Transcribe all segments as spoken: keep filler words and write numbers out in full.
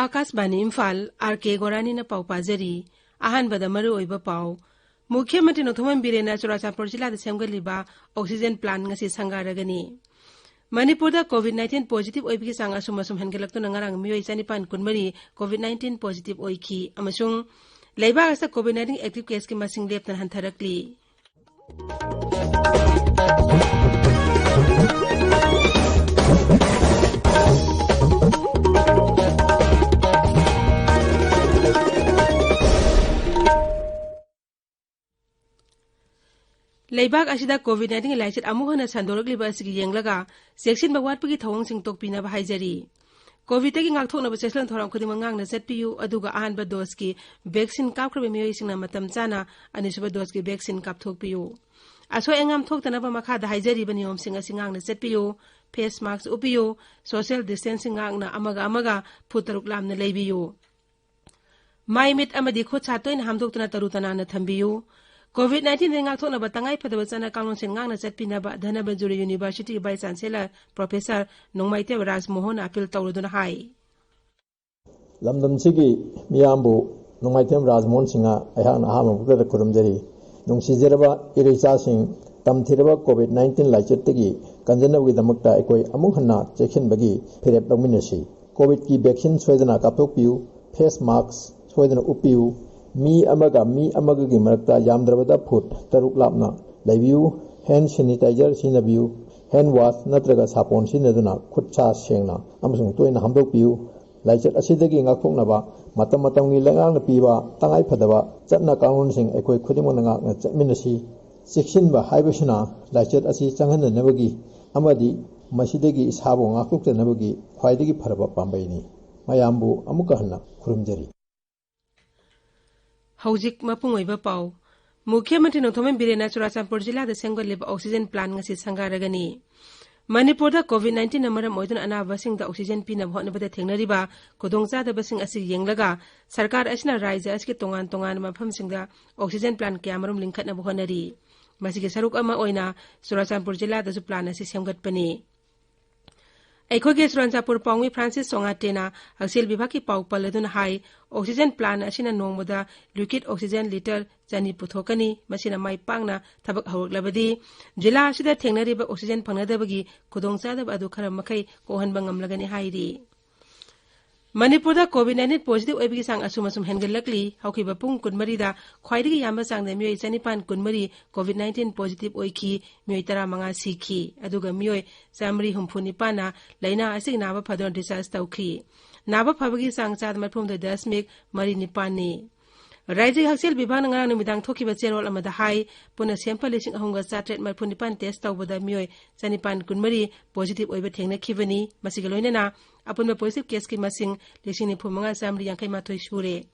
ꯑꯥꯀꯥꯁꯕꯥꯅꯤ Imphal, R ꯀꯦ ꯒꯣꯔꯥꯅꯤꯅ ꯄꯥꯎ ꯄꯥꯖꯔꯤ꯫ ꯑꯍꯥꯟꯕꯗ ꯃꯔꯨꯑꯣꯏꯕ ꯄꯥꯎ꯫ ꯃꯨꯈ꯭ꯌ ꯃꯟꯇ꯭ꯔꯤ ꯅꯣꯡꯊꯣꯝꯕꯝ ꯕꯤꯔꯦꯟꯅ ꯆꯨꯔꯥꯆꯥꯟꯄꯨꯔ ꯖꯤꯂꯥꯗ ꯁꯦꯝꯒꯠꯂꯤꯕ ꯑꯣꯛꯁꯤꯖꯦꯟ ꯄ꯭ꯂꯥꯟ ꯉꯁꯤ ꯁꯪꯒꯥꯔꯒꯅꯤ꯫ ꯃꯅꯤꯄꯨꯔꯗ ꯀꯣꯚꯤꯗ ꯅꯥꯏꯟꯇꯤꯟ ꯄꯣꯖꯤꯇꯤꯚ ꯑꯣꯏꯕꯒꯤ ꯆꯥꯡ ꯑꯁꯨꯝ ꯑꯁꯨꯝ ꯍꯦꯟꯒꯠꯂꯛꯇꯨꯅ ꯉꯔꯥꯡ ꯃꯤꯑꯣꯏ ꯆꯅꯤꯄꯥꯟ ꯀꯨꯟꯃꯔꯤ ꯀꯣꯚꯤꯗ ꯅꯥꯏꯟꯇꯤꯟ ꯄꯣꯖꯤꯇꯤꯚ ꯑꯣꯏꯈꯤ ꯑꯃꯁꯨꯡ ꯂꯩꯕꯥꯛ ꯑꯁꯤꯗ ꯀꯣꯚꯤꯗ ꯅꯥꯏꯟꯇꯤꯟ ꯑꯦꯛꯇꯤꯚ ꯀꯦꯁꯀꯤ ꯃꯁꯤꯡ ꯂꯦꯞꯇꯅ ꯍꯟꯊꯔꯛꯂꯤ꯫ ꯂꯩꯕꯥꯛ ꯑꯁꯤꯗ ꯀꯣꯚꯤꯗ ꯅꯥꯏꯟꯇꯤꯟꯒꯤ ꯂꯥꯏꯆꯠ ꯑꯃꯨꯛ ꯍꯟꯅ ꯁꯟꯗꯣꯔꯛꯂꯤꯕ ꯑꯁꯤꯒꯤ ꯌꯦꯡꯂꯒ ꯆꯦꯛꯁꯤꯟꯕ ꯋꯥꯠꯄꯒꯤ ꯊꯧꯑꯣꯡꯁꯤꯡ ꯇꯣꯛꯄꯤꯅꯕ ꯍꯥꯏꯖꯔꯤ꯫ ꯀꯣꯚꯤꯗꯇꯒꯤ ꯉꯥꯛꯊꯣꯛꯅꯕ ꯆꯦꯛꯁꯤꯟ ꯊꯧꯔꯥꯡ ꯈꯨꯗꯤꯡꯃꯛ ꯉꯥꯛꯅ ꯆꯠꯄꯤꯌꯨ, ꯑꯗꯨꯒ ꯑꯍꯥꯟꯕ ꯗꯣꯁꯀꯤ ꯚꯦꯛꯁꯤꯟ ꯀꯥꯞꯈ꯭ꯔꯕ ꯃꯤꯑꯣꯏꯁꯤꯡꯅ ꯃꯇꯝ ꯆꯥꯅ ꯑꯅꯤꯁꯨꯕ ꯗꯣꯁꯀꯤ ꯚꯦꯛꯁꯤꯟ ꯀꯥꯞꯊꯣꯛꯄꯤꯌꯨ꯫ ꯑꯁꯣꯏ ꯑꯉꯥꯝ ꯊꯣꯛꯇꯅꯕ ꯃꯈꯥꯗ ꯍꯥꯏꯖꯔꯤꯕ ꯅꯤꯌꯣꯝꯁꯤꯡ ꯑꯁꯤ ꯉꯥꯛꯅ ꯆꯠꯄꯤꯌꯨ: ꯐꯦꯁ ꯃꯥꯁꯛ ꯎꯞꯄꯤꯌꯨ, ꯁꯣꯁꯤꯌꯦꯜ ꯗꯤꯁꯇꯦꯟꯁꯤꯡ ꯉꯥꯛꯅ ꯑꯃꯒ ꯑꯃꯒ ꯐꯨꯠ ꯇꯔꯨꯛ ꯂꯥꯞꯅ ꯂꯩꯕꯤꯌꯨ, ꯃꯥꯏ ꯃꯤꯠ ꯑꯃꯗꯤ ꯈꯨꯠ ꯁꯥ ꯇꯣꯏꯅ ꯍꯥꯝꯗꯣꯛꯇꯨꯅ ꯇꯔꯨ ꯇꯅꯥꯟꯅ ꯊꯝꯕꯤꯌꯨ꯫ ꯀꯣꯚꯤꯗ ꯅꯥꯏꯟꯇꯤꯟꯗꯒꯤ ꯉꯥꯛꯊꯣꯛꯅꯕ ꯇꯉꯥꯏ ꯐꯗꯕ ꯆꯠꯅ ꯀꯥꯡꯂꯣꯟꯁꯤꯡ ꯉꯥꯛꯅ ꯆꯠꯄꯤꯅꯕ ꯙꯅꯕꯟꯖꯨꯔꯤ ꯌꯨꯅꯤꯚꯔꯁꯤꯇꯤꯒꯤ ꯚꯥꯏꯁ ꯆꯥꯟꯁꯦꯂꯔ ꯄ꯭ꯔꯣꯐꯦꯁꯔ ꯅꯣꯡꯃꯥꯏꯊꯦꯝ ꯔꯥꯖꯃꯣꯍꯟꯅ ꯑꯄꯤꯜ ꯇꯧꯔꯗꯨꯅ ꯍꯥꯏ꯫ ꯂꯝꯗꯝꯁꯤꯒꯤ ꯃꯤꯌꯥꯝꯕꯨ ꯅꯣꯡꯃꯥꯏꯊꯦꯝ ꯔꯥꯖꯃꯣꯍꯟ ꯁꯤꯡꯍ ꯑꯩꯍꯥꯛꯅ ꯑꯍꯥꯟꯕ ꯃꯛꯇꯗ ꯈꯨꯔꯨꯝꯖꯔꯤ꯫ ꯅꯨꯡꯁꯤꯖꯔꯕ ꯏꯔꯩꯆꯥꯁꯤꯡ, ꯇꯝꯊꯤꯔꯕ ꯀꯣꯚꯤꯗ ꯅꯥꯏꯟꯇꯤꯟ ꯂꯥꯏꯆꯠꯇꯒꯤ ꯀꯟꯖꯅꯕꯒꯤꯗꯃꯛꯇ ꯑꯩꯈꯣꯏ ꯑꯃꯨꯛ ꯍꯟꯅ ꯆꯦꯛꯁꯤꯟꯕꯒꯤ ꯐꯤꯔꯦꯞ ꯂꯧꯃꯤꯟꯅꯁꯤ꯫ ꯀꯣꯚꯤꯗꯀꯤ ꯚꯦꯛꯁꯤꯟ ꯁꯣꯏꯗꯅ ꯀꯥꯞꯊꯣꯛꯄꯤꯌꯨ, ꯐꯦꯁ ꯃꯥꯁꯛ ꯁꯣꯏꯗꯅ ꯎꯞꯄꯤꯌꯨ, ꯃꯤ ꯑꯃꯒ ꯃꯤ ꯑꯃꯒꯒꯤ ꯃꯔꯛꯇ ꯌꯥꯝꯗ꯭ꯔꯕꯗ ꯐꯨꯠ ꯇꯔꯨꯛ ꯂꯥꯞꯅ ꯂꯩꯕꯤꯌꯨ, ꯍꯦꯟ ꯁꯦꯅꯤꯇꯥꯏꯖꯔ ꯁꯤꯖꯤꯟꯅꯕꯤꯌꯨ, ꯍꯦꯟ ꯋꯥꯁ ꯅꯠꯇ꯭ꯔꯒ ꯁꯥꯄꯣꯟ ꯁꯤꯖꯤꯟꯅꯗꯨꯅ ꯈꯨꯠ ꯁꯥ ꯁꯦꯡꯅ ꯑꯃꯁꯨꯡ ꯇꯣꯏꯅ ꯍꯥꯝꯗꯣꯛꯄꯤꯌꯨ꯫ ꯂꯥꯏꯆꯠ ꯑꯁꯤꯗꯒꯤ ꯉꯥꯛꯊꯣꯛꯅꯕ ꯃꯇꯝ ꯃꯇꯝꯒꯤ ꯂꯩꯉꯥꯛꯅ ꯄꯤꯕ ꯇꯉꯥꯏ ꯐꯗꯕ ꯆꯠꯅ ꯀꯥꯡꯂꯣꯟꯁꯤꯡ ꯑꯩꯈꯣꯏ ꯈꯨꯗꯤꯡꯃꯛꯅ ꯉꯥꯛꯅ ꯆꯠꯃꯤꯟꯅꯁꯤ꯫ ꯆꯦꯛꯁꯤꯟꯕ ꯍꯥꯏꯕꯁꯤꯅ ꯂꯥꯏꯆꯠ ꯑꯁꯤ ꯆꯪꯍꯟꯗꯅꯕꯒꯤ ꯑꯃꯗꯤ ꯃꯁꯤꯗꯒꯤ ꯏꯁꯥꯕꯨ ꯉꯥꯛꯊꯣꯛꯆꯅꯕꯒꯤ ꯈ꯭ꯋꯥꯏꯗꯒꯤ ꯐꯔꯕ ꯄꯥꯝꯕꯩꯅꯤ꯫ ꯃꯌꯥꯝꯕꯨ ꯑꯃꯨꯛꯀ ꯍꯟꯅ ꯈꯨꯔꯨꯝꯖꯔꯤ꯫ ꯍꯧꯖꯤꯛ ꯃꯄꯨꯡ ꯑꯣꯏꯕ ꯄꯥꯎ꯫ ꯃꯨꯈ꯭ꯌ ꯃꯟꯇ꯭ꯔꯤ ꯅꯣꯡꯊꯣꯝꯕꯝ ꯕꯤꯔꯦꯟꯅ ꯆꯨꯔꯥꯆꯥꯟꯄꯨꯔ ꯖꯤꯂꯥꯗ ꯁꯦꯝꯒꯠꯂꯤꯕ ꯑꯣꯛꯁꯤꯖꯦꯟ ꯄ꯭ꯂꯥꯟ ꯉꯁꯤ ꯁꯪꯒꯥꯔꯒꯅꯤ꯫ ꯃꯅꯤꯄꯨꯔꯗ COVID nineteenꯅ ꯃꯔꯝ ꯑꯣꯏꯗꯨꯅ ꯑꯅꯥꯕꯁꯤꯡꯗ oxygen ꯄꯤꯅꯕ ꯍꯣꯠꯅꯕꯗ ꯊꯦꯡꯅꯔꯤꯕ ꯈꯨꯗꯣꯡꯆꯥꯗꯕꯁꯤꯡ ꯑꯁꯤ ꯌꯦꯡꯂꯒ ꯁꯔꯀꯥꯔ ꯑꯁꯤꯅ ꯔꯥꯖ꯭ꯌ ꯑꯁꯤꯒꯤ ꯇꯣꯉꯥꯟ ꯇꯣꯉꯥꯟꯕ ꯃꯐꯝꯁꯤꯡꯗ oxygen plant ꯀꯌꯥ ꯃꯔꯨꯝ ꯂꯤꯡꯈꯠꯅꯕ ꯍꯣꯠꯅꯔꯤ꯫ ꯃꯁꯤꯒꯤ ꯁꯔꯨꯛ ꯑꯃ ꯑꯣꯏꯅ ꯆꯨꯔꯥꯆꯥꯟꯄꯨꯔ ꯖꯤꯂꯥꯗꯁꯨ plant ꯑꯁꯤ ꯁꯦꯝꯒꯠꯄꯅꯤ꯫ ꯑꯩꯈꯣꯏꯒꯤ ꯆꯨꯔꯥꯟꯆꯥꯟꯄꯨꯔ ꯄꯥꯎꯃꯤ ꯐ꯭ꯔꯥꯟꯁꯤꯁ ꯁꯣꯉꯥꯇꯦꯅ ꯍꯛꯁꯦꯜ ꯕꯤꯚꯥꯒꯀꯤ ꯄꯥꯎ ꯄꯜꯂꯗꯨꯅ ꯍꯥꯏ, oxygen plant ꯑꯁꯤꯅ ꯅꯣꯡꯃꯗ liquid oxygen litre ꯆꯅꯤ ꯄꯨꯊꯣꯛꯀꯅꯤ꯫ ꯃꯁꯤꯅ ꯃꯥꯏ ꯄꯥꯛꯅ ꯊꯕꯛ ꯍꯧꯔꯛꯂꯕꯗꯤ ꯖꯤꯂꯥ ꯑꯁꯤꯗ ꯊꯦꯡꯅꯔꯤꯕ oxygen ꯐꯪꯅꯗꯕꯒꯤ ꯈꯨꯗꯣꯡꯆꯥꯗꯕ ꯑꯗꯨ ꯈꯔ ꯃꯈꯩ ꯀꯣꯛꯍꯟꯕ ꯉꯝꯂꯒꯅꯤ ꯍꯥꯏꯔꯤ꯫ ꯃꯅꯤꯄꯨꯔꯗ COVID nineteen positive ꯑꯣꯏꯕꯒꯤ ꯆꯥꯡ ꯑꯁꯨꯝ ꯑꯁꯨꯝ ꯍꯦꯟꯒꯠꯂꯛꯂꯤ꯫ ꯍꯧꯈꯤꯕ ꯄꯨꯡ ꯀꯨꯟꯃꯔꯤꯗ ꯈ꯭ꯋꯥꯏꯗꯒꯤ ꯌꯥꯝꯕ ꯆꯥꯡꯗ ꯃꯤꯑꯣꯏ ꯆꯅꯤꯄꯥꯟ ꯀꯨꯟꯃꯔꯤ COVID nineteen positive ꯑꯣꯏꯈꯤ, ꯃꯤꯑꯣꯏ ꯇꯔꯥꯃꯉꯥ ꯁꯤꯈꯤ, ꯑꯗꯨꯒ ꯃꯤꯑꯣꯏ ꯆꯥꯃꯔꯤ ꯍꯨꯝꯐꯨ ꯅꯤꯄꯥꯟꯅ ꯂꯥꯏꯅꯥ ꯑꯁꯤꯒꯤ ꯅꯥꯕ ꯐꯗꯨꯅ discharge ꯇꯧꯈꯤ꯫ ꯅꯥꯕ ꯐꯕꯒꯤ ꯆꯥꯡ ꯆꯥꯗ ꯃꯔꯤꯐꯨꯍꯨꯝꯗꯣꯏ ꯗꯁꯃꯤꯛ ꯃꯔꯤ ꯅꯤꯄꯥꯟꯅꯤ꯫ ꯔꯥꯖ꯭ꯌꯒꯤ ꯍꯛꯁꯦꯜ ꯕꯤꯚꯥꯒꯅ ꯉꯔꯥꯡ ꯅꯨꯃꯤꯗꯥꯡ ꯊꯣꯛꯈꯤꯕ ꯆꯦꯔꯣꯜ ꯑꯃꯗ ꯍꯥꯏ, ꯄꯨꯟꯅ sample ꯂꯤꯁꯤꯡ ꯑꯍꯨꯝꯒ ꯆꯥꯇ꯭ꯔꯦꯠ ꯃꯔꯤꯐꯨ ꯅꯤꯄꯥꯟ test ꯇꯧꯕꯗ ꯃꯤꯑꯣꯏ ꯆꯅꯤꯄꯥꯟ ꯀꯨꯟꯃꯔꯤ positive ꯑꯣꯏꯕ ꯊꯦꯡꯅꯈꯤꯕꯅꯤ꯫ ꯃꯁꯤꯒ ꯂꯣꯏꯅꯅ ꯑꯄꯨꯟꯕ positive caseꯀꯤ ꯃꯁꯤꯡ ꯂꯤꯁꯤꯡ ꯅꯤꯐꯨ ꯃꯉꯥ ꯆꯥꯃꯔꯤ ꯌꯥꯡꯈꯩ ꯃꯥꯊꯣꯏ ꯁꯨꯔꯦ꯫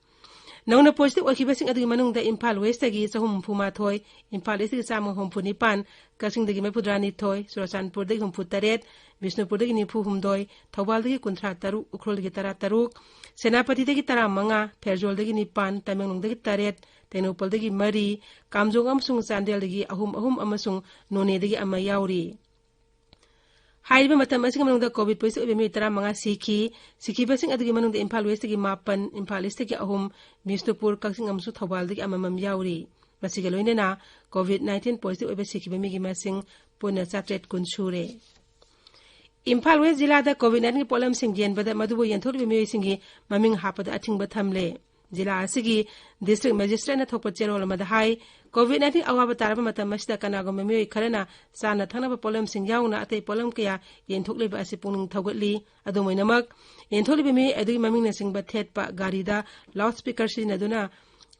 ꯅꯧꯅ positive ꯑꯣꯏꯈꯤꯕꯁꯤꯡ ꯑꯗꯨꯒꯤ ꯃꯅꯨꯡꯗ ꯏꯝꯐꯥꯜ Westꯇꯒꯤ ꯆꯍꯨꯝ ꯍꯨꯝꯐꯨ ꯃꯥꯊꯣꯏ, ꯏꯝꯐꯥꯜ Eastꯇꯒꯤ ꯆꯥꯝꯃ ꯍꯨꯝꯐꯨ ꯅꯤꯄꯥꯟ, ꯀꯛꯆꯤꯡꯗꯒꯤ ꯃꯔꯤꯐꯨꯇꯔꯥ ꯅꯤꯊꯣꯏ, ꯆꯨꯔꯥꯆꯥꯟꯄꯨꯔꯗꯒꯤ ꯍꯨꯝꯐꯨ ꯇꯔꯦꯠ, ꯕꯤꯁꯅꯨꯄꯨꯔꯗꯒꯤ ꯅꯤꯐꯨ ꯍꯨꯝꯗꯣꯏ, ꯊꯧꯕꯥꯜꯗꯒꯤ ꯀꯨꯟꯊ꯭ꯔꯥ ꯇꯔꯨꯛ, ꯎꯈ꯭ꯔꯨꯜꯗꯒꯤ ꯇꯔꯥ ꯇꯔꯨꯛ, ꯁꯦꯅꯥꯄꯇꯤꯗꯒꯤ ꯇꯔꯥꯃꯉꯥ, ꯐꯦꯔꯖꯣꯜꯗꯒꯤ ꯅꯤꯄꯥꯟ, ꯇꯃꯦꯡꯂꯣꯡꯗꯒꯤ ꯇꯔꯦꯠ, ꯇꯦꯡꯅꯧꯄꯜꯗꯒꯤ ꯃꯔꯤ, ꯀꯥꯝꯖꯣꯡ ꯑꯃꯁꯨꯡ ꯆꯥꯟꯗꯦꯜꯗꯒꯤ ꯑꯍꯨꯝ ꯑꯍꯨꯝ ꯑꯃꯁꯨꯡ ꯅꯣꯅꯦꯗꯒꯤ ꯑꯃ ꯌꯥꯎꯔꯤ꯫ ꯍꯥꯏꯔꯤꯕ ꯃꯇꯝ ꯑꯁꯤꯒꯤ ꯃꯅꯨꯡꯗ COVID positive ꯑꯣꯏꯕ ꯃꯤꯑꯣꯏ ꯇꯔꯥꯃꯉꯥ ꯁꯤꯈꯤ꯫ ꯁꯤꯈꯤꯕꯁꯤꯡ ꯑꯗꯨꯒꯤ ꯃꯅꯨꯡꯗ ꯏꯝꯐꯥꯜ Westꯇꯒꯤ ꯃꯥꯄꯟ, ꯏꯝꯐꯥꯜ Eastꯇꯒꯤ ꯑꯍꯨꯝ, ꯕꯤꯁꯅꯨꯄꯨꯔ, ꯀꯛꯆꯤꯡ ꯑꯃꯁꯨꯡ ꯊꯧꯕꯥꯜꯗꯒꯤ ꯑꯃꯃꯝ ꯌꯥꯎꯔꯤ꯫ ꯃꯁꯤꯒ ꯂꯣꯏꯅꯅ COVID nineteen positive ꯑꯣꯏꯕ ꯁꯤꯈꯤꯕ ꯃꯤꯒꯤ ꯃꯁꯤꯡ ꯄꯨꯟꯅ ꯆꯥꯇ꯭ꯔꯦꯠ ꯀꯨꯟ ꯁꯨꯔꯦ꯫ ꯏꯝꯐꯥꯜ West ꯖꯤꯂꯥꯗ COVID nineteenꯒꯤ ꯄꯣꯠꯂꯝꯁꯤꯡ ꯌꯦꯟꯕꯗ ꯃꯗꯨꯕꯨ ꯌꯦꯟꯊꯣꯛꯂꯤꯕ ꯃꯤꯑꯣꯏꯁꯤꯡꯒꯤ ꯃꯃꯤꯡ ꯍꯥꯞꯄꯗ ꯑꯊꯤꯡꯕ ꯊꯝꯂꯦ꯫ ꯖꯤꯂꯥ ꯑꯁꯤꯒꯤ district magistrateꯅ ꯊꯣꯛꯄ ꯆꯦꯔꯣꯜ ꯑꯃꯗ ꯍꯥꯏ, COVID nineteen ꯑꯋꯥꯕ ꯇꯥꯔꯕ ꯃꯇꯝ ꯑꯁꯤꯗ ꯀꯅꯥꯒꯨꯝꯕ ꯃꯤꯑꯣꯏ ꯈꯔꯅ ꯆꯥꯅ ꯊꯛꯅꯕ ꯄꯣꯠꯂꯝꯁꯤꯡ ꯌꯥꯎꯅ ꯑꯇꯩ ꯄꯣꯠꯂꯝ ꯀꯌꯥ ꯌꯦꯟꯊꯣꯛꯂꯤꯕ ꯑꯁꯤ ꯄꯨꯛꯅꯤꯡ ꯊꯧꯒꯠꯂꯤ꯫ ꯑꯗꯨꯝ ꯑꯣꯏꯅꯃꯛ, ꯌꯦꯟꯊꯣꯛꯂꯤꯕ ꯃꯤꯑꯣꯏ ꯑꯗꯨꯒꯤ ꯃꯃꯤꯡꯅꯆꯤꯡꯕ ꯊꯦꯠꯄ ꯒꯥꯔꯤꯗ loudspeaker ꯁꯤꯖꯤꯟꯅꯗꯨꯅ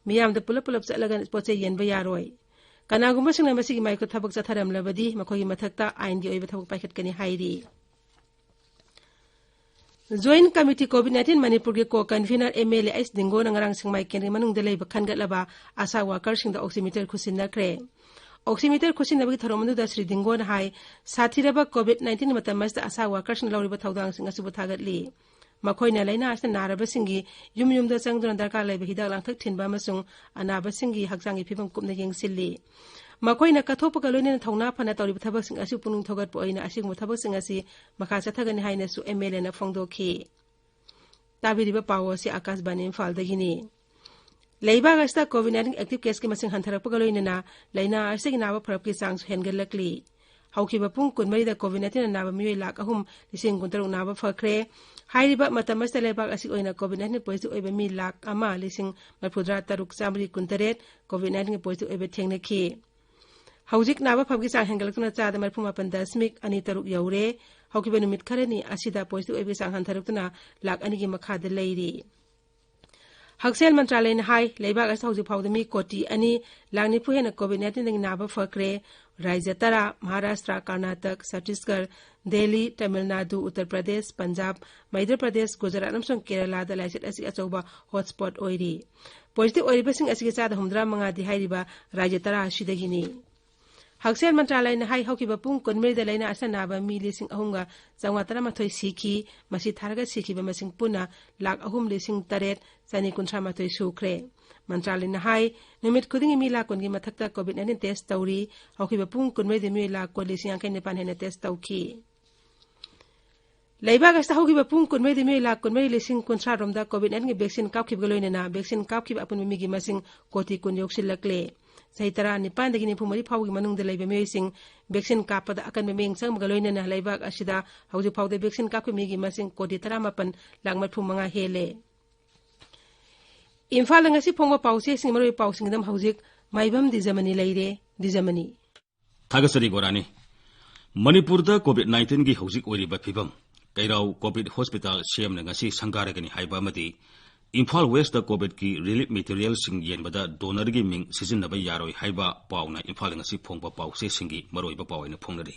ꯃꯤꯌꯥꯝꯗ ꯄꯨꯂꯞ ꯄꯨꯂꯞ ꯆꯠꯂꯒ ꯄꯣꯠ ꯆꯩ ꯌꯦꯟꯕ ꯌꯥꯔꯣꯏ꯫ ꯀꯅꯥꯒꯨꯝꯕꯁꯤꯡꯅ ꯃꯁꯤꯒꯤ ꯃꯥꯌꯣꯛꯇ ꯊꯕꯛ ꯆꯠꯊꯔꯝꯂꯕꯗꯤ ꯃꯈꯣꯏꯒꯤ ꯃꯊꯛꯇ ꯑꯥꯏꯟꯒꯤ ꯑꯣꯏꯕ ꯊꯕꯛ ꯄꯥꯏꯈꯠꯀꯅꯤ ꯍꯥꯏꯔꯤ꯫ Joint Committee COVID nineteen ꯃꯅꯤꯄꯨꯔꯒꯤ co-convener MLA ꯑꯩꯆ ꯗꯤꯡꯒꯣꯅ ꯉꯔꯥꯡ ꯁꯦꯛꯃꯥꯏ ꯀꯦꯟꯗ꯭ꯔꯒꯤ ꯃꯅꯨꯡꯗ ꯂꯩꯕ ꯈꯟꯒꯠꯂꯕ ASHA workerꯁꯤꯡꯗ oximeter ꯈꯨꯠꯁꯤꯟꯅꯈ꯭ꯔꯦ꯫ ꯑꯣꯛꯁꯤꯃꯤꯇꯔ ꯈꯨꯠꯁꯤꯟꯅꯕꯒꯤ ꯊꯧꯔꯝ ꯑꯗꯨꯗ ꯁ꯭ꯔꯤ ꯗꯤꯡꯒꯣꯅ ꯍꯥꯏ, ꯁꯥꯊꯤꯔꯕ ꯀꯣꯚꯤꯗ ꯅꯥꯏꯟꯇꯤꯟ ꯃꯇꯝ ꯑꯁꯤꯗ ꯑꯁꯥ ꯋꯥꯔꯀꯔꯁꯤꯡꯅ ꯂꯧꯔꯤꯕ ꯊꯧꯗꯥꯡꯁꯤꯡ ꯑꯁꯤꯕꯨ ꯊꯥꯒꯠꯂꯤ꯫ ꯃꯈꯣꯏꯅ ꯂꯥꯏꯅꯥ ꯑꯁꯤꯅ ꯅꯥꯔꯕꯁꯤꯡꯒꯤ ꯌꯨꯝ ꯌꯨꯝꯗ ꯆꯪꯗꯨꯅ ꯗꯔꯀꯥꯔ ꯂꯩꯕ ꯍꯤꯗꯥꯛ ꯂꯥꯡꯊꯛ ꯊꯤꯟꯕ ꯑꯃꯁꯨꯡ ꯑꯅꯥꯕꯁꯤꯡꯒꯤ ꯍꯛꯆꯥꯡꯒꯤ ꯐꯤꯕꯝ ꯀꯨꯞꯅ ꯌꯦꯡꯁꯤꯜꯂꯤ꯫ ꯃꯈꯣꯏꯅ ꯀꯠꯊꯣꯛꯄꯒ ꯂꯣꯏꯅꯅ ꯊꯧꯅꯥ ꯐꯅ ꯇꯧꯔꯤꯕ ꯊꯕꯛꯁꯤꯡ ꯑꯁꯤ ꯄꯨꯛꯅꯤꯡ ꯊꯧꯒꯠꯄ ꯑꯣꯏꯅ ꯑꯁꯤꯒꯨꯝꯕ ꯊꯕꯛꯁꯤꯡ ꯑꯁꯤ ꯃꯈꯥ ꯆꯠꯊꯒꯅꯤ ꯍꯥꯏꯅꯁꯨ ꯑꯦꯝ ꯑꯦꯜ ꯑꯦꯅ ꯐꯣꯡꯗꯣꯛꯈꯤ꯫ ꯇꯥꯕꯤꯔꯤꯕ ꯄꯥꯎ ꯑꯁꯤ ꯑꯥꯀꯥꯁꯕꯥꯅꯤ ꯏꯝꯐꯥꯜꯗꯒꯤꯅꯤ꯫ ꯂꯩꯕꯥꯛ ꯑꯁꯤꯗ ꯀꯣꯚꯤꯗ ꯅꯥꯏꯟꯇꯤꯟ ꯑꯦꯛꯇꯤꯚ ꯀꯦꯁꯀꯤ ꯃꯁꯤꯡ ꯍꯟꯊꯔꯛꯄꯒ ꯂꯣꯏꯅꯅ ꯂꯥꯏꯅꯥ ꯑꯁꯤꯒꯤ ꯅꯥꯕ ꯐꯔꯛꯀꯤ ꯆꯥꯡꯁꯨ ꯍꯦꯟꯒꯠꯂꯛꯂꯤ꯫ ꯍꯧꯈꯤꯕ ꯄꯨꯡ ꯀꯨꯟꯃꯔꯤꯗ ꯀꯣꯚꯤꯗ ꯅꯥꯏꯟꯇꯤꯟꯅ ꯅꯥꯕ ꯃꯤꯑꯣꯏ ꯂꯥꯈ ꯑꯍꯨꯝ ꯂꯤꯁꯤꯡ ꯀꯨꯟꯇꯔꯨꯛ ꯅꯥꯕ ꯐꯈ꯭ꯔꯦ꯫ ꯍꯥꯏꯔꯤꯕ ꯃꯇꯝ ꯑꯁꯤꯗ ꯂꯩꯕꯥꯛ ꯑꯁꯤꯒꯤ ꯑꯣꯏꯅ ꯀꯣꯚꯤꯗ ꯅꯥꯏꯟꯇꯤꯟ ꯄꯣꯖꯤꯇꯤꯚ ꯑꯣꯏꯕ ꯃꯤ ꯂꯥꯈ ꯑꯃ ꯂꯤꯁꯤꯡ ꯃꯔꯤꯐꯨꯇꯔꯥ ꯇꯔꯨꯛ ꯆꯥꯃꯔꯤ ꯀꯨꯟꯇꯔꯦꯠ ꯀꯣꯚꯤꯗ ꯅꯥꯏꯟꯇꯤꯟꯒꯤ ꯄꯣꯖꯤꯇꯤꯚ ꯑꯣꯏꯕ ꯊꯦꯡꯅꯈꯤ꯫ ꯍꯧꯖꯤꯛ ꯅꯥꯕ ꯐꯕꯒꯤ ꯆꯥꯡ ꯍꯦꯟꯒꯠꯂꯛꯇꯨꯅ ꯆꯥꯗ ꯃꯔꯤꯐꯨ ꯃꯥꯄꯟ ꯗꯁꯃꯤꯛ ꯑꯅꯤ ꯇꯔꯨꯛ ꯌꯧꯔꯦ꯫ ꯍꯧꯈꯤꯕ ꯅꯨꯃꯤꯠ ꯈꯔꯅꯤ ꯑꯁꯤꯗ ꯄꯣꯖꯤꯇꯤꯚ ꯑꯣꯏꯕꯒꯤ ꯆꯥꯡ ꯍꯟꯊꯔꯛꯇꯨꯅ ꯂꯥꯈ ꯑꯅꯤꯒꯤ ꯃꯈꯥꯗ ꯂꯩꯔꯤ꯫ ꯍꯛꯁꯦꯜ ꯃꯟꯇ꯭ꯔꯥꯂꯌꯅ ꯍꯥꯏ, ꯂꯩꯕꯥꯛ ꯑꯁꯤꯗ ꯍꯧꯖꯤꯛ ꯐꯥꯎꯕꯗ ꯃꯤ ꯀꯣꯇꯤ ꯑꯅꯤ ꯂꯥꯈ ꯅꯤꯐꯨ ꯍꯦꯟꯅ ꯀꯣꯚꯤꯗ ꯅꯥꯏꯟꯇꯤꯟꯗꯒꯤ ꯅꯥꯕ ꯐꯈ꯭ꯔꯦ꯫ ꯔꯥꯖ꯭ꯌ ꯇꯔꯥ, ꯃꯍꯥꯔꯥꯁꯇ꯭ꯔ, ꯀꯔꯅꯥꯇꯛ, ꯆꯇꯤꯁꯒꯔ, ꯗꯦꯜꯂꯤ, ꯇꯥꯃꯤꯜ ꯅꯥꯗꯨ, ꯎꯠꯇꯔ ꯄ꯭ꯔꯗꯦꯁ, ꯄꯟꯖꯥꯕ, ꯃꯩꯙ꯭ꯌ ꯄ꯭ꯔꯗꯦꯁ, ꯒꯨꯖꯔꯥꯠ ꯑꯃꯁꯨꯡ ꯀꯦꯔꯂꯥꯗ ꯂꯥꯏꯆꯠ ꯑꯁꯤ ꯑꯆꯧꯕ ꯍꯣꯠꯁ꯭ꯄꯣꯠ ꯑꯣꯏꯔꯤ꯫ ꯄꯣꯖꯤꯇꯤꯚ ꯑꯣꯏꯔꯤꯕꯁꯤꯡ ꯑꯁꯤꯒꯤ ꯆꯥꯗ ꯍꯨꯝꯐꯨꯇꯔꯥ ꯃꯉꯥꯗꯤ ꯍꯥꯏꯔꯤꯕ ꯔꯥꯖ꯭ꯌ ꯇꯔꯥ ꯑꯁꯤꯗꯒꯤꯅꯤ꯫ ꯍꯛꯁꯦꯜ ꯃꯟꯇ꯭ꯔꯥꯂꯌꯅ ꯍꯥꯏ, ꯍꯧꯈꯤꯕ ꯄꯨꯡ ꯀꯨꯟꯃꯔꯤꯗ ꯂꯥꯏꯅꯥ ꯑꯁꯤꯅ ꯅꯥꯕ ꯃꯤ ꯂꯤꯁꯤꯡ ꯑꯍꯨꯝꯒ ꯆꯥꯝꯃꯉꯥ ꯇꯔꯥꯃꯥꯊꯣꯏ ꯁꯤꯈꯤ꯫ ꯃꯁꯤ ꯊꯥꯔꯒ ꯁꯤꯈꯤꯕ ꯃꯁꯤꯡ ꯄꯨꯟꯅ ꯂꯥꯈ ꯑꯍꯨꯝ ꯂꯤꯁꯤꯡ ꯇꯔꯦꯠ ꯆꯅꯤ ꯀꯨꯟꯊ꯭ꯔꯥ ꯃꯥꯊꯣꯏ ꯁꯨꯈ꯭ꯔꯦ꯫ ꯃꯟꯇ꯭ꯔꯥꯂꯌꯅ ꯍꯥꯏ, ꯅꯨꯃꯤꯠ ꯈꯨꯗꯤꯡꯒꯤ ꯃꯤ ꯂꯥꯈ ꯀꯨꯟꯒꯤ ꯃꯊꯛꯇ ꯀꯣꯚꯤꯗ ꯅꯥꯏꯟꯇꯤꯟ ꯇꯦꯁ ꯇꯧꯔꯤ꯫ ꯍꯧꯈꯤꯕ ꯄꯨꯡ ꯀꯨꯟꯃꯔꯤꯗ ꯃꯤꯑꯣꯏ ꯂꯥꯈ ꯀꯨꯟ ꯂꯤꯁꯤꯡ ꯌꯥꯡꯈꯩ ꯅꯤꯄꯥꯟ ꯍꯦꯟꯅ ꯇꯦꯁ ꯇꯧꯈꯤ꯫ ꯂꯩꯕꯥꯛ ꯑꯁꯤꯗ ꯍꯧꯈꯤꯕ ꯄꯨꯡ ꯀꯨꯟꯃꯔꯤꯗ ꯃꯤꯑꯣꯏ ꯂꯥꯈ ꯀꯨꯟꯃꯔꯤ ꯂꯤꯁꯤꯡ ꯀꯨꯟꯊ꯭ꯔꯥ ꯔꯣꯝꯗ ꯀꯣꯚꯤꯗ ꯅꯥꯏꯟꯇꯤꯟꯒꯤ ꯚꯦꯛꯁꯤꯟ ꯀꯥꯞꯈꯤꯕꯒ ꯂꯣꯏꯅꯅ ꯚꯦꯛꯁꯤꯟ ꯀꯥꯞꯈꯤꯕ ꯑꯄꯨꯟꯕ ꯃꯤꯒꯤ ꯃꯁꯤꯡ ꯀꯣꯇꯤ ꯀꯨꯟ ꯌꯧꯁꯤꯜꯂꯛꯂꯦ꯫ ꯆꯍꯤ ꯇꯔꯥꯅꯤꯄꯥꯟꯗꯒꯤ ꯅꯤꯐꯨ ꯃꯔꯤ ꯐꯥꯎꯕꯒꯤ ꯃꯅꯨꯡꯗ ꯂꯩꯕ ꯃꯤꯑꯣꯏꯁꯤꯡ ꯚꯦꯛꯁꯤꯟ ꯀꯥꯞꯄꯗ ꯑꯀꯟꯕ ꯃꯤꯠꯌꯦꯡ ꯆꯪꯕꯒ ꯂꯣꯏꯅꯅ ꯂꯩꯕꯥꯛ ꯑꯁꯤꯗ ꯍꯧꯖꯤꯛ ꯐꯥꯎꯗ ꯚꯦꯛꯁꯤꯟ ꯀꯥꯞꯈꯤꯕ ꯃꯤꯒꯤ ꯃꯁꯤꯡ ꯀꯣꯇꯤ ꯇꯔꯥꯃꯥꯄꯟ ꯂꯥꯈ ꯃꯔꯤꯐꯨ ꯃꯉꯥ ꯍꯦꯜꯂꯦ꯫ ꯏꯝꯐꯥꯜꯗ ꯉꯁꯤ ꯐꯣꯡꯕ ꯄꯥꯎꯆꯦꯁꯤꯡ, ꯃꯔꯨꯑꯣꯏꯕ ꯄꯥꯎꯁꯤꯡꯒꯤꯗꯃꯛ ꯍꯧꯖꯤꯛ ꯃꯥꯏꯕꯝ ꯗꯤꯖꯃꯅꯤ ꯂꯩꯔꯦ꯫ ꯗꯤꯖꯃꯅꯤ꯫ ꯊꯥꯒꯠꯆꯔꯤ ꯒꯣꯔꯥꯅꯤ꯫ ꯃꯅꯤꯄꯨꯔꯗ ꯀꯣꯚꯤꯗ ꯅꯥꯏꯟꯇꯤꯟꯒꯤ ꯍꯧꯖꯤꯛ ꯑꯣꯏꯔꯤꯕ ꯐꯤꯕꯝ, ꯀꯩꯔꯥꯎ ꯀꯣꯚꯤꯗ ꯍꯣꯁꯄꯤꯇꯥꯜ ꯁꯦꯝꯅ ꯉꯁꯤ ꯁꯪꯒꯥꯔꯒꯅꯤ ꯍꯥꯏꯕ ꯑꯃꯗꯤ ꯏꯝꯐꯥꯜ ꯋꯦꯁꯇ ꯀꯣꯚꯤꯗꯀꯤ ꯔꯤꯂꯤꯐ ꯃꯦꯇꯤꯔꯤꯌꯦꯜꯁꯤꯡ ꯌꯦꯟꯕꯗ ꯗꯣꯅꯔꯒꯤ ꯃꯤꯡ ꯁꯤꯖꯤꯟꯅꯕ ꯌꯥꯔꯣꯏ ꯍꯥꯏꯕ ꯄꯥꯎꯅ ꯏꯝꯐꯥꯜꯗ ꯉꯁꯤ ꯐꯣꯡꯕ ꯄꯥꯎꯆꯦꯁꯤꯡꯒꯤ ꯃꯔꯨꯑꯣꯏꯕ ꯄꯥꯎ ꯑꯣꯏꯅ ꯐꯣꯡꯅꯔꯤ꯫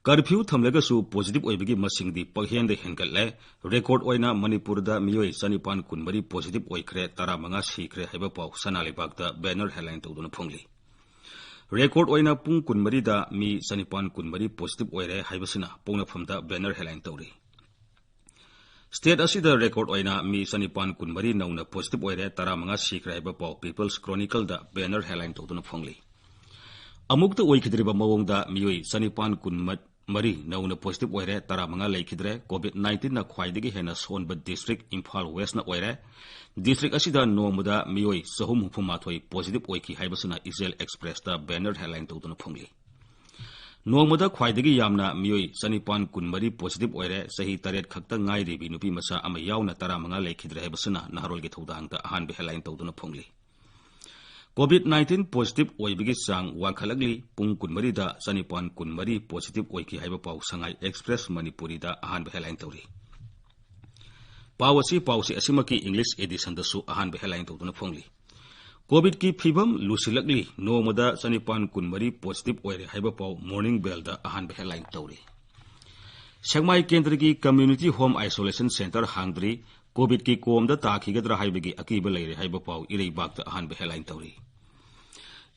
ꯀꯔꯐ꯭ꯌꯨ ꯊꯝꯂꯒꯁꯨ ꯄꯣꯖꯤꯇꯤꯚ ꯑꯣꯏꯕꯒꯤ ꯃꯁꯤꯡꯗꯤ ꯄꯪꯍꯦꯟꯗ ꯍꯦꯟꯒꯠꯂꯦ꯫ ꯔꯦꯀꯣꯔꯗ ꯑꯣꯏꯅ ꯃꯅꯤꯄꯨꯔꯗ ꯃꯤꯑꯣꯏ ꯆꯅꯤꯄꯥꯟ ꯀꯨꯟꯃꯔꯤ ꯄꯣꯖꯤꯇꯤꯚ ꯑꯣꯏꯈ꯭ꯔꯦ, ꯇꯔꯥꯃꯉꯥ ꯁꯤꯈ꯭ꯔꯦ ꯍꯥꯏꯕ ꯄꯥꯎ ꯁꯅꯥ ꯂꯩꯕꯥꯛꯇ ꯕꯦꯅꯔ ꯍꯦꯗꯂꯥꯏꯟ ꯇꯧꯗꯨꯅ ꯐꯣꯡꯂꯤ꯫ ꯔꯦꯀꯣꯔꯗ ꯑꯣꯏꯅ ꯄꯨꯡ ꯀꯨꯟꯃꯔꯤꯗ ꯃꯤ ꯆꯅꯤꯄꯥꯟ ꯀꯨꯟꯃꯔꯤ ꯄꯣꯖꯤꯇꯤꯚ ꯑꯣꯏꯔꯦ ꯍꯥꯏꯕꯁꯤꯅ ꯄꯣꯛꯅꯐꯝꯗ ꯕꯦꯅꯔ ꯍꯦꯗꯂꯥꯏꯟ ꯇꯧꯔꯤ꯫ ꯁ꯭ꯇꯦꯠ ꯑꯁꯤꯗ ꯔꯦꯀꯣꯔꯗ ꯑꯣꯏꯅ ꯃꯤ ꯆꯅꯤꯄꯥꯟ ꯀꯨꯟꯃꯔꯤ ꯅꯧꯅ ꯄꯣꯖꯤꯇꯤꯚ ꯑꯣꯏꯔꯦ, ꯇꯔꯥꯃꯉꯥ ꯁꯤꯈ꯭ꯔꯦ ꯍꯥꯏꯕ ꯄꯥꯎ ꯄꯤꯄꯜꯁ ꯀ꯭ꯔꯣꯅꯤꯀꯜꯗ ꯕꯦꯅꯔ ꯍꯦꯗꯂꯥꯏꯟ ꯇꯧꯗꯨꯅ ꯐꯣꯡꯂꯤ꯫ ꯑꯃꯨꯛꯇ ꯑꯣꯏꯈꯤꯗ꯭ꯔꯤꯕ ꯃꯑꯣꯡꯗ ꯃꯤꯑꯣꯏ ꯆꯅꯤꯄꯥꯟ ꯀꯨꯟꯃꯔꯤ ꯅꯧꯅ ꯄꯣꯖꯤꯇꯤꯚ ꯑꯣꯏꯔꯦ, ꯇꯔꯥꯃꯉꯥ ꯂꯩꯈꯤꯗ꯭ꯔꯦ꯫ ꯀꯣꯚꯤꯗ ꯅꯥꯏꯟꯇꯤꯟꯅ ꯈ꯭ꯋꯥꯏꯗꯒꯤ ꯍꯦꯟꯅ ꯁꯣꯟꯕ ꯗꯤꯁꯇ꯭ꯔꯤꯛ ꯏꯝꯐꯥꯜ ꯋꯦꯁ꯭ꯠꯅ ꯑꯣꯏꯔꯦ꯫ ꯗꯤꯁꯇ꯭ꯔꯤꯛ ꯑꯁꯤꯗ ꯅꯣꯡꯃꯗ ꯃꯤꯑꯣꯏ ꯆꯍꯨꯝ ꯍꯨꯝꯐꯨ ꯃꯥꯊꯣꯏ ꯄꯣꯖꯤꯇꯤꯚ ꯑꯣꯏꯈꯤ ꯍꯥꯏꯕꯁꯤꯅ ꯏꯆꯦꯜ ꯑꯦꯛꯁꯄ꯭ꯔꯦꯁꯇ ꯕꯦꯅꯔ ꯍꯦꯗꯂꯥꯏꯟ ꯇꯧꯗꯨꯅ ꯐꯣꯡꯂꯤ꯫ ꯅꯣꯡꯃꯗ ꯈ꯭ꯋꯥꯏꯗꯒꯤ ꯌꯥꯝꯅ ꯃꯤꯑꯣꯏ ꯆꯅꯤꯄꯥꯟ ꯀꯨꯟꯃꯔꯤ ꯄꯣꯖꯤꯇꯤꯚ ꯑꯣꯏꯔꯦ꯫ ꯆꯍꯤ ꯇꯔꯦꯠ ꯈꯛꯇ ꯉꯥꯏꯔꯤꯕꯤ ꯅꯨꯄꯤ ꯃꯆꯥ ꯑꯃ ꯌꯥꯎꯅ ꯇꯔꯥꯃꯉꯥ ꯂꯩꯈꯤꯗ꯭ꯔꯦ ꯍꯥꯏꯕꯁꯤꯅ ꯅꯍꯥꯔꯣꯜꯒꯤ ꯊꯧꯗꯥꯡꯗ ꯑꯍꯥꯟꯕ ꯍꯦꯗꯂꯥꯏꯟ ꯇꯧꯗꯨꯅ ꯐꯣꯡꯂꯤ꯫ ꯀꯣꯚꯤꯗ ꯅꯥꯏꯟꯇꯤꯟ ꯄꯣꯖꯤꯇꯤꯚ ꯑꯣꯏꯕꯒꯤ ꯆꯥꯡ ꯋꯥꯡꯈꯠꯂꯛꯂꯤ꯫ ꯄꯨꯡ ꯀꯨꯟꯃꯔꯤꯗ ꯆꯅꯤꯄꯥꯟ ꯀꯨꯟꯃꯔꯤ ꯄꯣꯖꯤꯇꯤꯚ ꯑꯣꯏꯈꯤ ꯍꯥꯏꯕ ꯄꯥꯎ ꯁꯉꯥꯏ ꯑꯦꯛꯁꯄ꯭ꯔꯦꯁ ꯃꯅꯤꯄꯨꯔꯤꯗ ꯑꯍꯥꯟꯕ ꯍꯦꯗꯂꯥꯏꯟ ꯇꯧꯔꯤ꯫ ꯄꯥꯎ ꯑꯁꯤ, ꯄꯥꯎꯆꯦ ꯑꯁꯤꯃꯛꯀꯤ ꯏꯪꯂꯤꯁ ꯑꯦꯗꯤꯁꯟꯗꯁꯨ ꯑꯍꯥꯟꯕ ꯍꯦꯗꯂꯥꯏꯟ ꯇꯧꯗꯨꯅ ꯐꯣꯡꯂꯤ꯫ ꯀꯣꯚꯤꯗꯀꯤ ꯐꯤꯕꯝ ꯂꯨꯁꯤꯜꯂꯛꯂꯤ꯫ ꯅꯣꯡꯃꯗ ꯆꯅꯤꯄꯥꯟ ꯀꯨꯟꯃꯔꯤ ꯄꯣꯖꯤꯇꯤꯚ ꯑꯣꯏꯔꯦ ꯍꯥꯏꯕ ꯄꯥꯎ ꯃꯣꯔꯅꯤꯡ ꯕꯦꯜꯗ ꯑꯍꯥꯟꯕ ꯍꯦꯗꯂꯥꯏꯟ ꯇꯧꯔꯤ꯫ ꯁꯦꯛꯃꯥꯏ ꯀꯦꯟꯗ꯭ꯔꯒꯤ ꯀꯝꯃ꯭ꯌꯨꯅꯤꯇꯤ ꯍꯣꯝ ꯑꯥꯏꯁꯣꯂꯦꯁꯟ ꯁꯦꯟꯇꯔ ꯍꯥꯡꯗ꯭ꯔꯤ꯫ ꯀꯣꯚꯤꯗꯀꯤ ꯀꯣꯝꯗ ꯇꯥꯈꯤꯒꯗ꯭ꯔꯥ ꯍꯥꯏꯕꯒꯤ ꯑꯀꯤꯕ ꯂꯩꯔꯦ ꯍꯥꯏꯕ ꯄꯥꯎ ꯏꯔꯩꯕꯥꯛꯇ ꯑꯍꯥꯟꯕ ꯍꯦꯗꯂꯥꯏꯟ ꯇꯧꯔꯤ꯫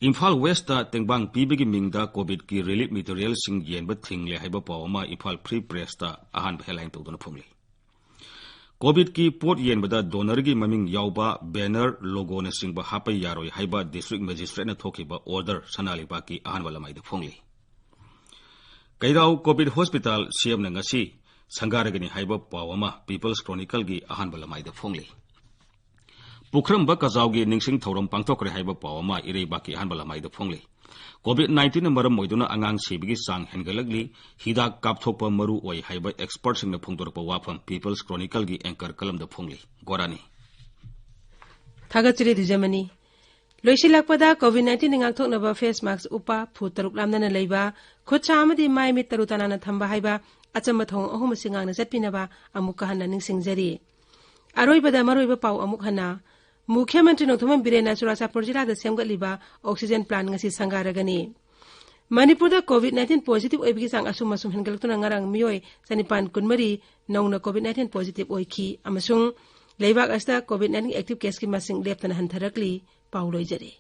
ꯏꯝꯐꯥꯜ ꯋꯦꯁ꯭ꯠꯇ ꯇꯦꯡꯕꯥꯡ ꯄꯤꯕꯒꯤ ꯃꯤꯡꯗ ꯀꯣꯚꯤꯗꯀꯤ ꯔꯤꯂꯤꯐ ꯃꯦꯇꯔꯤꯌꯦꯜꯁꯤꯡ ꯌꯦꯟꯕ ꯊꯤꯡꯂꯦ ꯍꯥꯏꯕ ꯄꯥꯎ ꯑꯃ ꯏꯝꯐꯥꯜ ꯐ꯭ꯔꯤ ꯄ꯭ꯔꯦꯁꯇ ꯑꯍꯥꯟꯕ ꯍꯦꯗꯂꯥꯏꯟ ꯇꯧꯗꯨꯅ ꯐꯣꯡꯂꯤ꯫ ꯀꯣꯚꯤꯗꯀꯤ ꯄꯣꯠ ꯌꯦꯟꯕꯗ ꯗꯣꯅꯔꯒꯤ ꯃꯃꯤꯡ ꯌꯥꯎꯕ ꯕꯦꯅꯔ, ꯂꯣꯒꯣꯅꯆꯤꯡꯕ ꯍꯥꯞꯄ ꯌꯥꯔꯣꯏ ꯍꯥꯏꯕ ꯗꯤꯁꯇ꯭ꯔꯤꯛ ꯃꯦꯖꯤꯁꯇ꯭ꯔꯦꯠꯅ ꯊꯣꯛꯈꯤꯕ ꯑꯣꯔꯗꯔ ꯁꯅꯥ ꯂꯩꯕꯥꯛꯀꯤ ꯑꯍꯥꯟꯕ ꯂꯃꯥꯏꯗ ꯐꯣꯡꯂꯤ꯫ ꯀꯩꯔꯥꯎ ꯀꯣꯚꯤꯗ ꯍꯣꯁꯄꯤꯇꯥꯜ ꯁꯤ ꯑꯦꯝꯅ ꯉꯁꯤ ꯁꯪꯒꯥꯔꯒꯅꯤ ꯍꯥꯏꯕ ꯄꯥꯎ ꯑꯃ ꯄꯤꯄꯜꯁ ꯀ꯭ꯔꯣꯅꯤꯀꯜꯒꯤ ꯑꯍꯥꯟꯕ ꯂꯃꯥꯏꯗ ꯐꯣꯡꯂꯤ꯫ ꯄꯨꯈ꯭ꯔꯝꯕ ꯀꯖꯥꯎꯒꯤ ꯅꯤꯡꯁꯤꯡ ꯊꯧꯔꯝ ꯄꯥꯡꯊꯣꯛꯈ꯭ꯔꯦ ꯍꯥꯏꯕ ꯄꯥꯎ ꯑꯃ ꯏꯔꯩꯕꯥꯛꯀꯤ ꯑꯍꯥꯟꯕ ꯂꯃꯥꯏꯗ ꯐꯣꯡꯂꯤ꯫ ꯀꯣꯚꯤꯗ ꯅꯥꯏꯟꯇꯤꯟꯅ ꯃꯔꯝ ꯑꯣꯏꯗꯨꯅ ꯑꯉꯥꯡ ꯁꯤꯕꯒꯤ ꯆꯥꯡ ꯍꯦꯟꯒꯠꯂꯛꯂꯤ꯫ ꯍꯤꯗꯥꯛ ꯀꯥꯞꯊꯣꯛꯄ ꯃꯔꯨ ꯑꯣꯏ ꯍꯥꯏꯕ ꯑꯦꯛꯁꯄꯔꯠꯁꯤꯡꯅ ꯐꯣꯡꯗꯣꯔꯛꯄ ꯋꯥꯐꯝ ꯄꯤꯄꯜꯁ ꯀ꯭ꯔꯣꯅꯤꯀꯜꯒꯤ ꯑꯦꯡꯀꯔ ꯀꯂꯝꯗ ꯐꯣꯡꯂꯤ꯫ ꯒꯣꯔꯥꯅꯤ꯫ ꯊꯥꯒꯠꯆꯔꯤ ꯗꯤꯖꯃꯅꯤ꯫ ꯂꯣꯏꯁꯤꯜꯂꯛꯄꯗ ꯀꯣꯚꯤꯗ ꯅꯥꯏꯟꯇꯤꯟ ꯉꯥꯛꯊꯣꯛꯅꯕ ꯐꯦꯁ ꯃꯥꯛꯁ ꯎꯞꯄ, ꯐꯨꯠ ꯇꯔꯨꯛ ꯂꯥꯞꯅꯅ ꯂꯩꯕ, ꯈꯨꯠ ꯁꯥ ꯑꯃꯗꯤ ꯃꯥꯏ ꯃꯤꯠ ꯇꯔꯨ ꯇꯅꯥꯟꯅ ꯊꯝꯕ ꯍꯥꯏꯕ ꯑꯆꯝꯕ ꯊꯧꯑꯣꯡ ꯑꯍꯨꯝ ꯑꯁꯤ ꯉꯥꯛꯅ ꯆꯠꯄꯤꯅꯕ ꯑꯃꯨꯛꯀ ꯍꯟꯅ ꯅꯤꯡꯁꯤꯡꯖꯔꯤ꯫ ꯑꯔꯣꯏꯕꯗ ꯃꯔꯨꯑꯣꯏꯕ ꯄꯥꯎ ꯑꯃꯨꯛ ꯍꯟꯅ꯫ ꯃꯨꯈ꯭ꯌ ꯃꯟꯇ꯭ꯔꯤ ꯅꯣꯡꯊꯣꯝꯕꯝ ꯕꯤꯔꯦꯟꯅ ꯆꯨꯔꯥꯆꯥꯟꯄꯨꯔ ꯖꯤꯂꯥꯗ ꯁꯦꯝꯒꯠꯂꯤꯕ ꯑꯣꯛꯁꯤꯖꯦꯟ ꯄ꯭ꯂꯥꯟ ꯉꯁꯤ ꯁꯪꯒꯥꯔꯒꯅꯤ꯫ ꯃꯅꯤꯄꯨꯔꯗ ꯀꯣꯚꯤꯗ ꯅꯥꯏꯟꯇꯤꯟ ꯄꯣꯖꯤꯇꯤꯚ ꯑꯣꯏꯕꯒꯤ ꯆꯥꯡ ꯑꯁꯨꯝ ꯑꯁꯨꯝ ꯍꯦꯟꯒꯠꯂꯛꯇꯨꯅ ꯉꯔꯥꯡ ꯃꯤꯑꯣꯏ ꯆꯅꯤꯄꯥꯟ ꯀꯨꯟꯃꯔꯤ ꯅꯧꯅ ꯀꯣꯚꯤꯗ ꯅꯥꯏꯟꯇꯤꯟ ꯄꯣꯖꯤꯇꯤꯚ ꯑꯣꯏꯈꯤ ꯑꯃꯁꯨꯡ ꯂꯩꯕꯥꯛ ꯑꯁꯤꯗ ꯀꯣꯚꯤꯗ ꯅꯥꯏꯟꯇꯤꯟ ꯑꯦꯛꯇꯤꯚ ꯀꯦꯁꯀꯤ ꯃꯁꯤꯡ ꯂꯦꯞꯇꯅ ꯍꯟꯊꯔꯛꯂꯤ꯫ ꯄꯥꯎ ꯂꯣꯏꯖꯔꯦ꯫